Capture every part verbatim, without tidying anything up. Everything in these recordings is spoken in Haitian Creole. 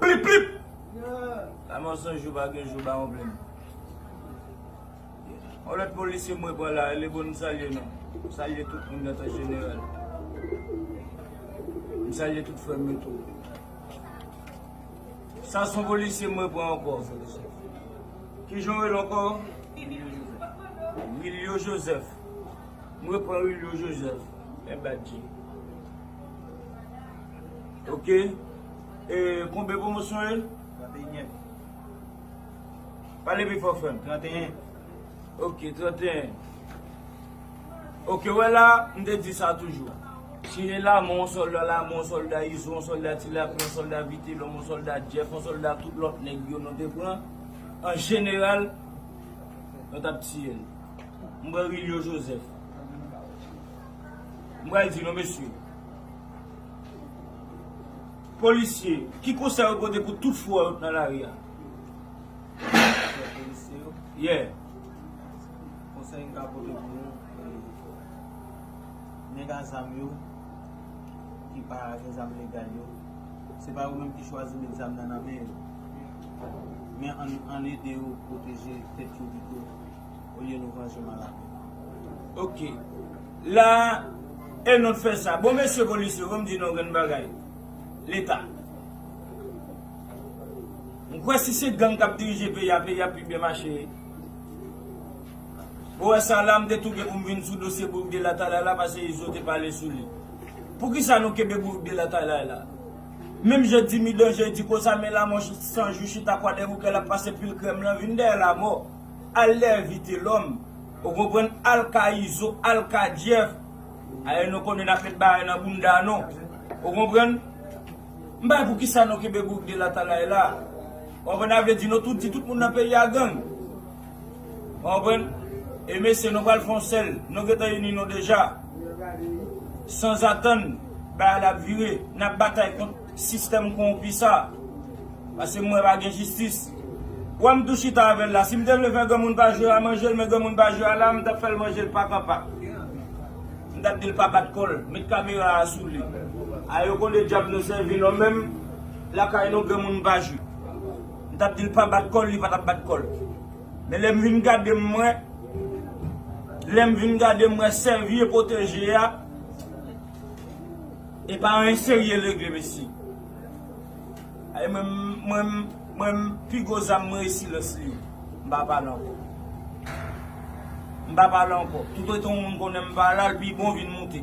Plip, plip! Lanmò san jou, pa gen jou, pa yon plenn. Yon lòt polisye m repran la, e le bon m salye non. M salye tout moun nan tan jeneral. M salye tout frè m yo tou. Sa se yon polisye m repran ankò. Kijan w rele ankò? Wilio Joseph. M repran Wilio Joseph. E badji. Ok. E konbyen pwomosyon ye? Trannteyen. Pale pi fò, frè m. Trannteyen. Ok, trannteyen. Ok, wè la, m te di sa toujou. Si e Lamò, yon sòlda Lamò, yon sòlda Izo, yon sòlda Tilapli, yon sòlda Vitelòm, yon sòlda Jeff, yon sòlda tout lòt nèg yo nou te pran, an jeneral, nou t ap tiye l. M pran Wilio Joseph. M pral di nou, mesye. Polisye, ki konsèy ou pote pou tout frè w nan lari a? Konsèy polisye yo? Yeah. Konsèy m ka pote pou nou, e, nèg a zam yo, ki pa gen zam legal yo, se pa yo menm ki chwazi met zam nan nan men yo. Men ann, ann ede yo pwoteje tèt yo pito. Olye nou vanje mal ap. Ok. La, e nou t fè sa. Bon, mesye polisye, fò m di nou yon grenn bagay. Leta. M kwè si se gang k ap dirije peyi a, peyi a pi byen mache. Bon, wè sa la, m te tou gen pou m vin sou dosye boug de Latalay la, paske Izo te pale sou li. Poukisa nou kenbe boug de Latalay la? Menm jan Dimi Danje di konsa, men Lamò san jou chita Kwadèboukè, l ap pase pil krèm lan vin dèyè Lamò. Al dèyè Vitelòm. Ou konprann? Al ka Izo, al ka Jeff. Aye, nou konnen n ap met bagay nan bounda nou. Ou konprann? M pa wè poukisa nou kenbe boug de Latalay la. Ou konprann? Sa vle di nou tout di tout moun nan peyi a gang. Ou konprann? E mesye, nou pral fè yon sèl. Nou gentan ini nou deja. Sanzatann, bagay la ap vire. N ap batay kont sistèm kowonpi sa. Paske m wè pa gen jistis. Wè m tou chita avè l la. Si m te vle fè granmoun pa jwe a manje l, men granmoun pa jwe a la, m t ap fè l manje l pak an pak. M t ap di l pa bat kò l. Met kamera a sou li. A yo konn de djab nou sèvi non menm. Lakay nou granmoun pa jwe. M t ap di l pa bat kò l, li pa t ap bat kò l. Men lè m vin gade m wè, lè m vin gade m wè sèvi e pwoteje a, e pa anyen serye l regle, mesye. Ay, mwen, mwen, mwen, pi gwo zam mwen e silans li. M pa pale ankò. M pa pale ankò. Toutotan yon moun konnen m pa la, l pi bon vin moute.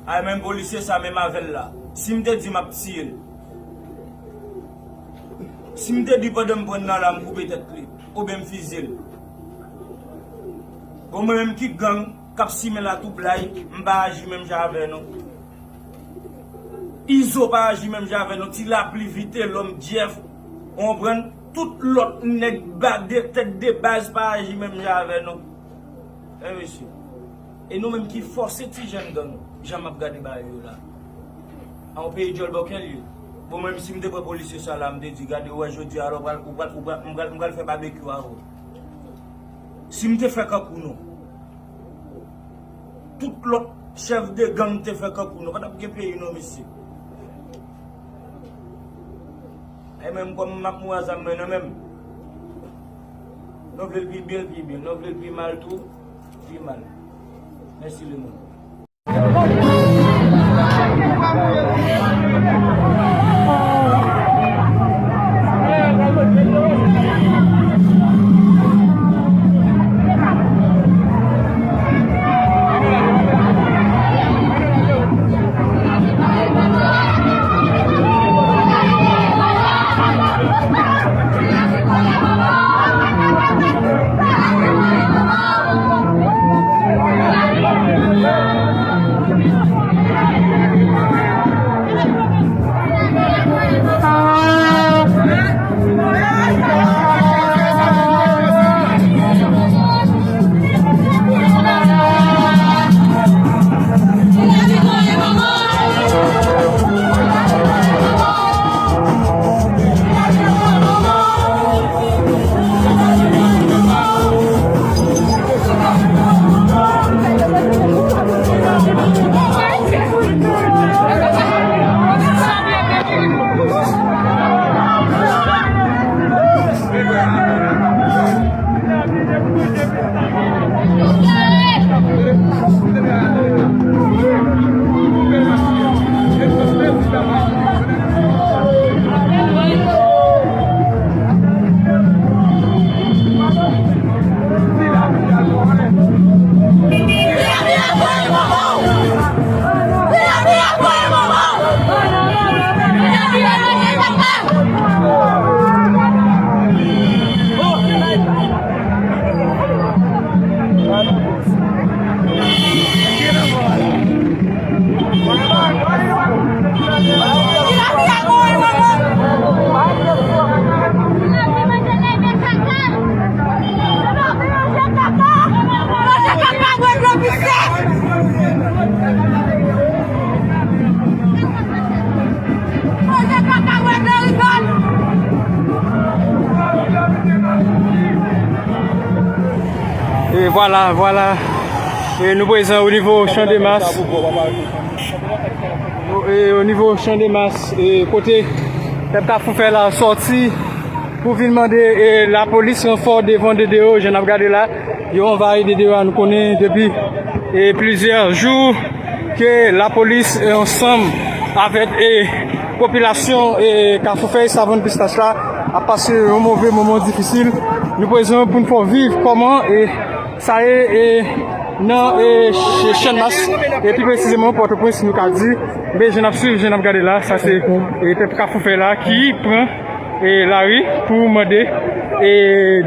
Ay, menm polisye sa, menm avè l la. Si m te di m ap tiye l. Si m te di pandan m pran nan la, m koupe tèt li, oubyen m fizye l. Bon, mwen menm ki gang k ap simen latwoublay, m pa aji menm jan avè nou. Izo pa aji menm jan avè nou. Ti Lapli, Vitelòm, Jeff, ou konprann? Tout lòt nèg ba de tèt de baz pa aji menm jan avè nou. Wi, mesye. E nou menm ki fòse ti jèn gang, jan m ap gade bagay yo la. A yon peyi djòl bòkèl ye. Bon, mwen menm si m te pran polisye sa la, m te di, gade, ou wè jodi a la, ou pral, ou pral, ou pral, m pral, m pral fè babekyou avè w. Si m te fè kankou nou, tout lòt chèf de gang te fè kankou nou, pa t ap gen peyi non, mesye. E menm kòm m ap mouri a zam mwen nan men m. Nou vle l pi byen, l pi byen. Nou vle l pi mal tou, pi mal. Mèsi lemonn. E vwala, vwala. E nou prezan o nivo Chan de Mas. E o nivo Chan de Mas, e kote pèp Kafou Fèy la sòti pou vin mande e lapolis ranfò devan D D O, jan n ap gade la. Yo anvayi D D O a, nou konnen depi e plizyè jou ke lapolis e ansanm avèk e popilasyon e Kafou Fèy, Savann Pistach la ap pase yon move moman difisil. Nou prezan pou n fè w viv kòman e sa ye e nan e Ch-, Chan de Mas, e pi presizeman Pòtoprens, nou ka di. Men jan n ap swiv, jan n ap gade la, sa se e pèp Kafou Fèy la ki pran e lari pou mande e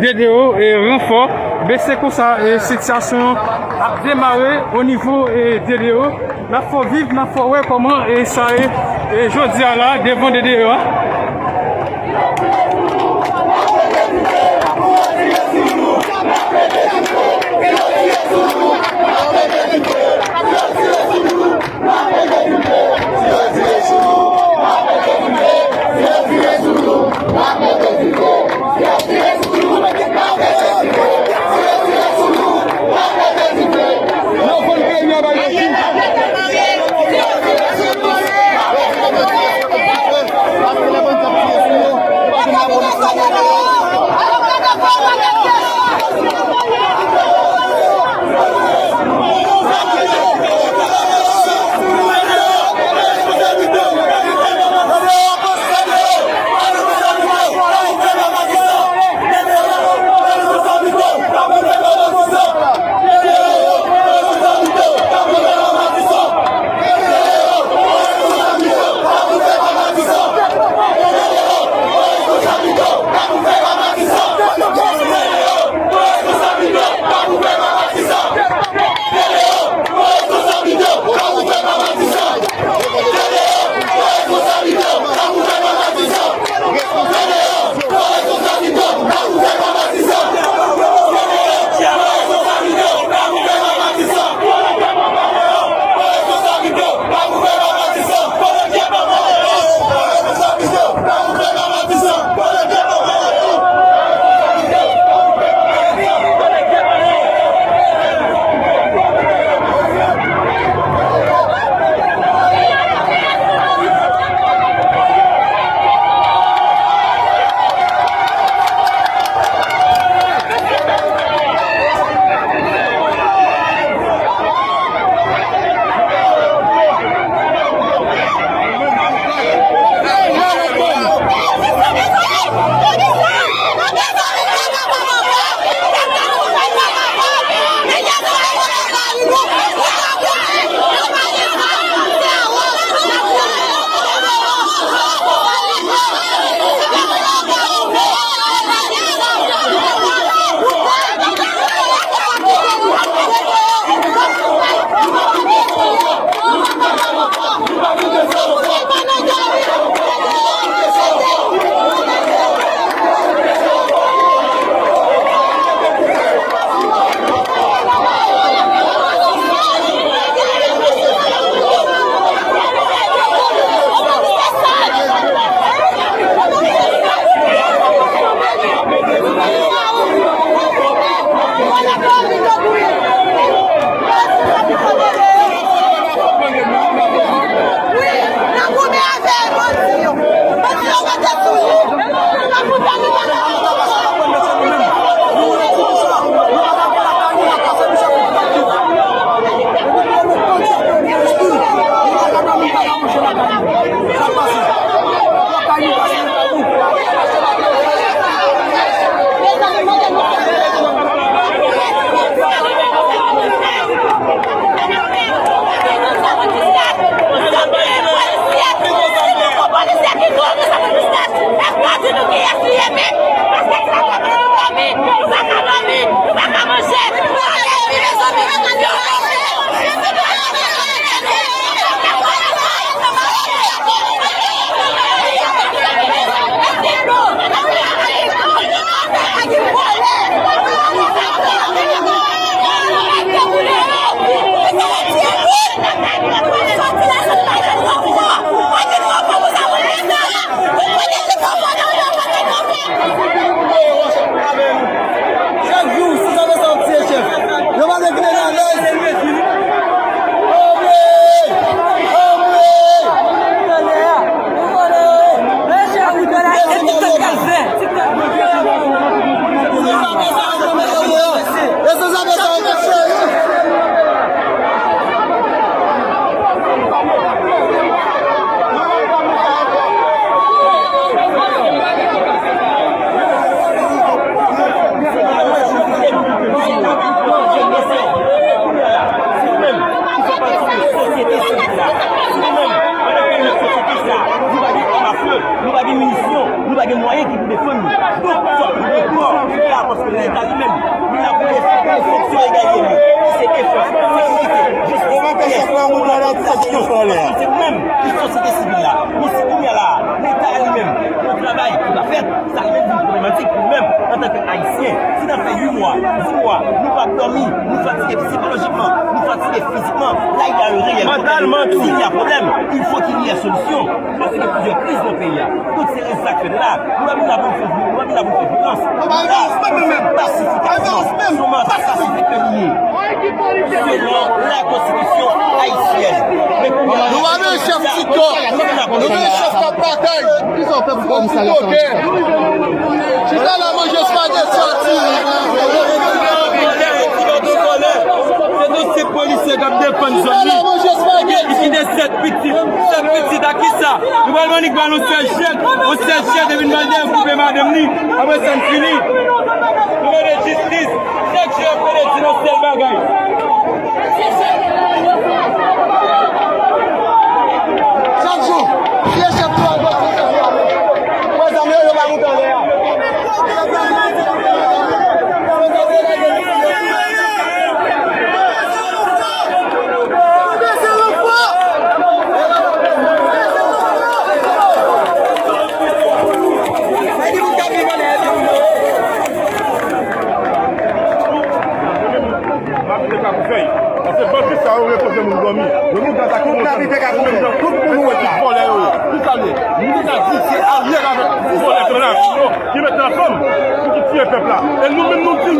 D D O e ranfò. Men se konsa e sitiyasyon an ap demare o nivo e D D O. N ap fè w viv, n ap fè w wè kòman e sa ye e jodi a la devan D D O a. Ki pou defann nou. Donk, fòk nou pran kò nou la, paske Leta li menm, li la pou defann fonksyon regalyèn yo, ki se defans, sekirite, jistis, pyès, pwoteksyon, paske se nou menm ki sosyete sivil la. Men si kounye a la, Leta a li menm, yon travay ki pa fèt, sa li menm vin pwoblematik pou nou menm, antanke Ayisyen. Si n ap fè uit mwa, dis mwa, nou p ap dòmi, nou fatige sikolojikman, nou fatige fizikman, la, il y a un réel problème. S'il y a problème, il faut qu'il y ait solution. Paske gen plizyè kriz nan peyi a. Tout se rezon sa k fè n la. Nou pa vin la pou n fè, nou pa vin la pou n fè vyolans. Nou la pou n fè pasifikasyon. Se yon mars pasifik ke li ye. Selon la konstitisyon ayisyèn. Men kounye a la, nou pa vle chèf Tito. Nou vle chèf k ap batay. Kisa w fè pou komisarya sa? Chita la manje espageti, sòti. Se tout se polisye k ap defann zòn li. Li kite sèt pitit, sèt pitit a kisa? Nou pral ban nèg ba nou sèl chèk, yon sèl chèk epi n pral dèyè koupe madanm li. Apre sa n fini. Nou mande jistis. Chak jou yo pede di nou sèl bagay. Chak jou, vye chèf nou al bòt chèf la. Pran zam yo, yo pa moute anlè a. M ap kite Kafoufèy. Paske bandi sa yo repoze moun dòmi. Yo nou gaz ak tout moun wè ki vòlè yo ye. Kisa l ye? Nou te ka di se alyè avèk vòlè Trump yo ki mete ansanm pou ki tiye pèp la. E nou menm nou di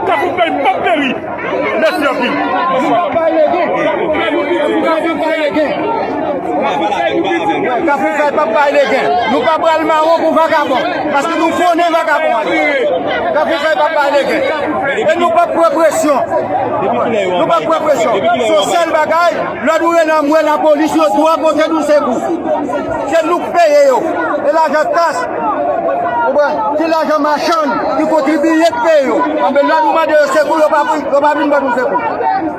Kafoufèy p ap peri. Mèsi anpil. Kafoufèy p ap bay legen. Nou pa pral mawon pou vagabon. Paske nou konnen vagabon an ye. Kafoufèy p ap bay legen. E nou p ap pran presyon. Nou p ap pran presyon. Se yon sèl bagay, lòd ou rele m, rele lapolis, yo dwe pote nou sekou. Se nou k peye yo. E lajan tas, ou konprann? Ki lajan machann ki kontribiye k peye yo. Anben lè nou mande yo sekou, yo pa, yo pa vin ban nou sekou.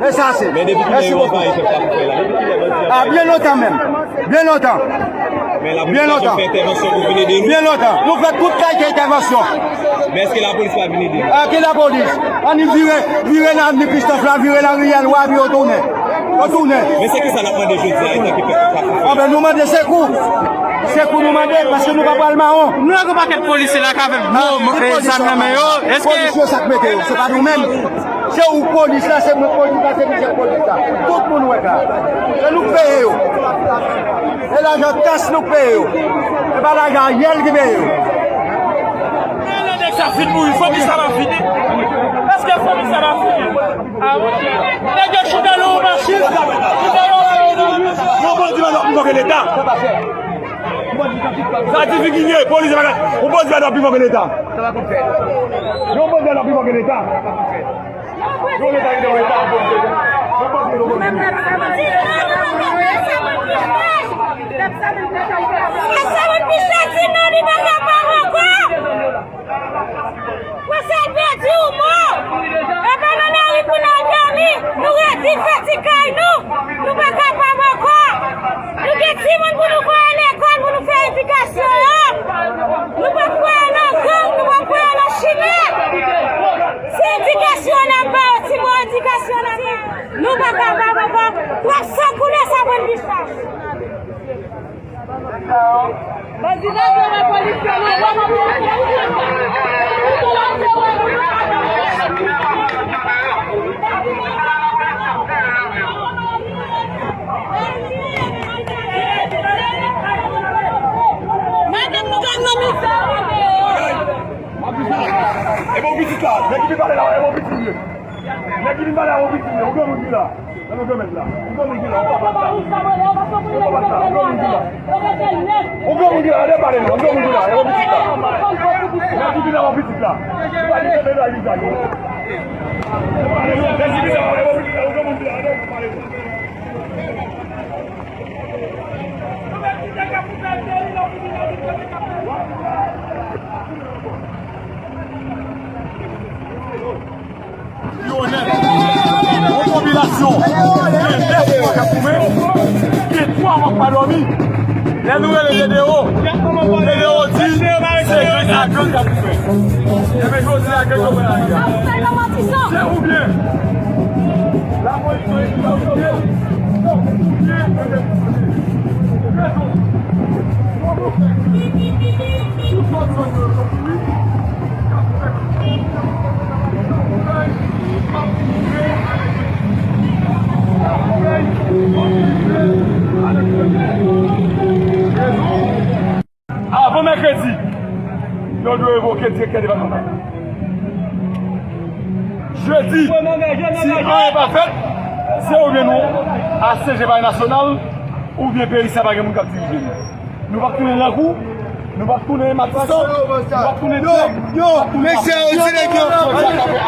E sa se. Men depi kilè yo anvayi pèp Kafoufèy la? Depi kilè bandi anvayi? A, byen lontan menm. Byen lontan. Men lapolis pa janm fè entèvansyon pou vin ede nou? Byen lontan. Nou fè tout kalite entèvansyon. Men èske lapolis pa vin ede nou? A, ki lapolis? Ann vire, vire nan avni Kristòf la, vire nan riyèl wa, epi yo tounen. Yo tounen. Men se kisa n ap mande jodi a, antanke pèp Kafoufèy? Anben, nou mande sekou. Sekou nou mande, paske nou pa pral mawon. Nou wè gen pakèt polisye la k avèk gwo, e, zam nan men yo. Èske polis yo sa k mete yo? Se pa nou menm. Se ou polis la, se mwen polis la, se misye polis la. Tout moun wè ka. Se nou k peye yo. E lajan tas nou k peye yo. E pa lajan Ariel ki peye yo. Men lè nèg sa fin mouri, fanmi sa va fini? Èske fanmi sa va fini? A, monchè. Nèg yo chita nan yon machin. Yon bandi pa dwe pi fò ke Leta. Sa di figi ye, polis pa ka. Yon bandi pa dwe pi fò ke Leta. Yon bandi pa dwe pi fò ke Leta. Yon Leta ki te yon Leta, yon bandi, yon bandi. Sa moun Pistach di non, li pa kapab ankò. Pwosè pèdi yon mo. E pa nan lari pou n al dòmi. Nou redi fè ti kay nou. Nou pa kapab ankò. Nou gen timoun pou nou voye lekòl, pou nou fè edikasyon yo. Nou p ap voye nan gang, nou p ap voye nan chimè. Se edikasyon n ap ba yo, ti mo edikasyon n ap ba yo. Nou pa kapab ankò. Twòp san koule sa pran Pistach. Bandi lage nan polis yo, nan Madanm nou gad nan mizè. E bon pitit la, nèg ki vin pale la, e bon pitit li ye. Nèg ki vin pale a yon pitit li, yon granmoun ki la. Nan yon granmèt la. Yon granmoun ki la, yon papa la. Yon papa la, yon granmoun ki la. Yon granmoun ki la, ale pale non, yon granmoun ki la, yon pitit la. Nèg ki vin la, yon pitit la. Ou pa di se de la Lizay. Nèg ki vin la, yon pitit la, yon granmoun ki la, ale pale non. Yo onèt. Yon popilasyon gen nèf mwa k ap goumen, gen twa mwa k pa dòmi. Lè nou rele Dedeo, Dedeo di se grenn a Ebyen, jodi a, kèk yo pral la. Se oubyen. Avan mèkredi, yo dwe revoke direktè depatmantal. Jedi, si anyen pa fèt, se oubyen nou asiyeje Palè Nasyonal, oubyen peyi sa pa gen moun k ap dirije li. Nou p ap tounen Lankou, nou p ap tounen Matisan, nou p ap tounen Dèk, nou p ap tounen Apyè. Jodi a k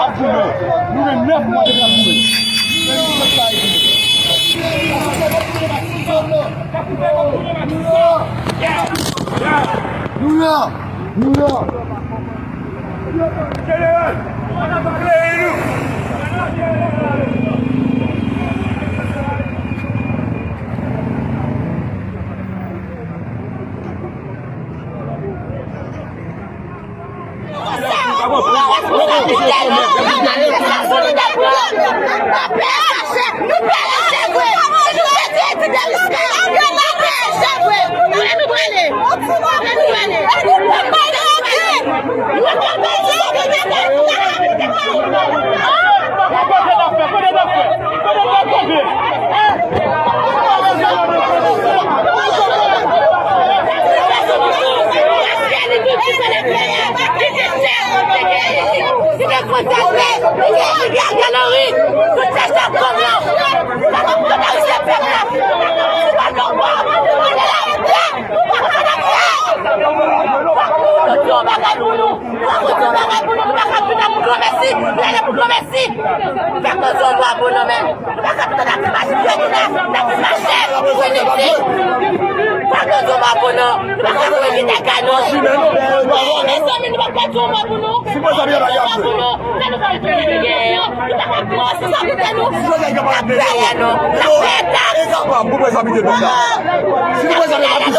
ap vini, nou gen nèf mwa depi n ap tounen. Nou la! Nou la! Jeneral! Fè koze yon bwa pou nou menm. Nou pa ka tout ap mache pou nou di. Fè koze yon bwa pou nou. Nou pa ka pou evite kay nou. Mezanmi, nou pa ka tout yon bwa pou nou. Si mwen sa byen bagay ap fè. Nou pa ka tout sa pou nou. Dèyè nou. N ap peye taks. E kapab pou mwen sa byen bagay. Si nou mwen sa byen bagay.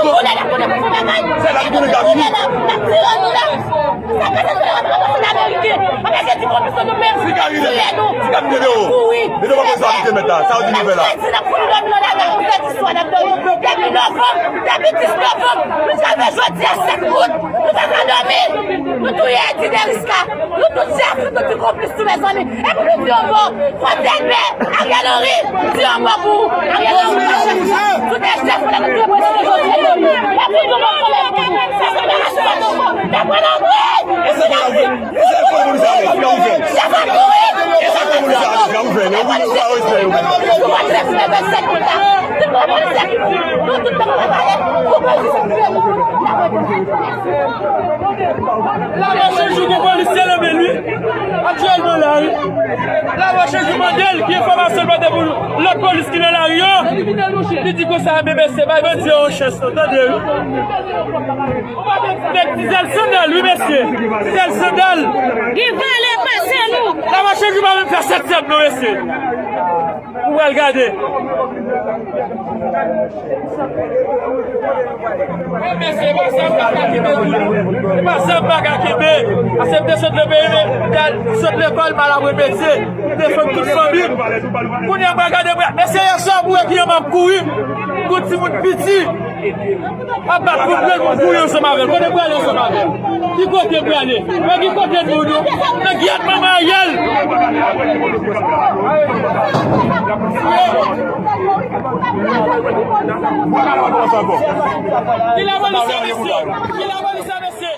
Se la ki gen ka vini. Sa ka se nou la, nou pa se Ameriken. Ameriken di konplis nou menm. Si ka rive, si ka vin de o. Kouri. Mete w pa bezwen abite mèt la. Sa yo di nou fè la. N ap fè di, n ap fè di swa, n ap dòmi. Depi novanm, depi dis novanm, nou travay jodi a sèt out. Nou pa ka dòmi. Nou touye Eddie Derisca. Nou tout se Afrik, nou tout konplis tou, mezanmi. Epi nou di yon mo. Fòtèlbe, Ariel Henry, di yon mo pou Ariel Henry. Tout e chèf la, nou dwe presize jodi a. Epi nou mò kanmenm pou nou. Sa se pa asou pa nou. Dapre nou, wi. E se pa nou. E se pa nou. Chèf a mouri. E se pa nou. Nou pa trè fè vennsenk out la. Tout konplis ki di, nou tout nan pale. Pou presize jodi a. Lavache jou gon polisye nan men li. Aktyèlman la, wi. Lavache jou mande l ki enfòmasyon l pote pou lòt polis ki nan lari yo. Li di konsa, B B C, bay bandi yo yon chans non, tande, wi. Nèg Dizèl Sandal, wi, mesye. Dizèl Sandal. Li vale pase nou. Lavache jou pa menm fè sètyèm non, mesye. Ou pral gade. Mesye, e pa sa m pa ka kenbe pou nou. E pa sa m pa ka kenbe. Ase m te sot nan peyi, m te al sot lekòl, m al apre metye. M te defann tout fanmi m. Kounye a m pral gade, mesye, yè swa pou wè kijan m ap kouri. Gon timoun piti. Ap bat pou pran pou kouri ansanm avè l. Kote prale ansanm avè l? Ki kote prale? Men ki kote nou, nou? Men gyèt manman Ariel! Ki lapolis sa, mesye? Ki lapolis sa, mesye?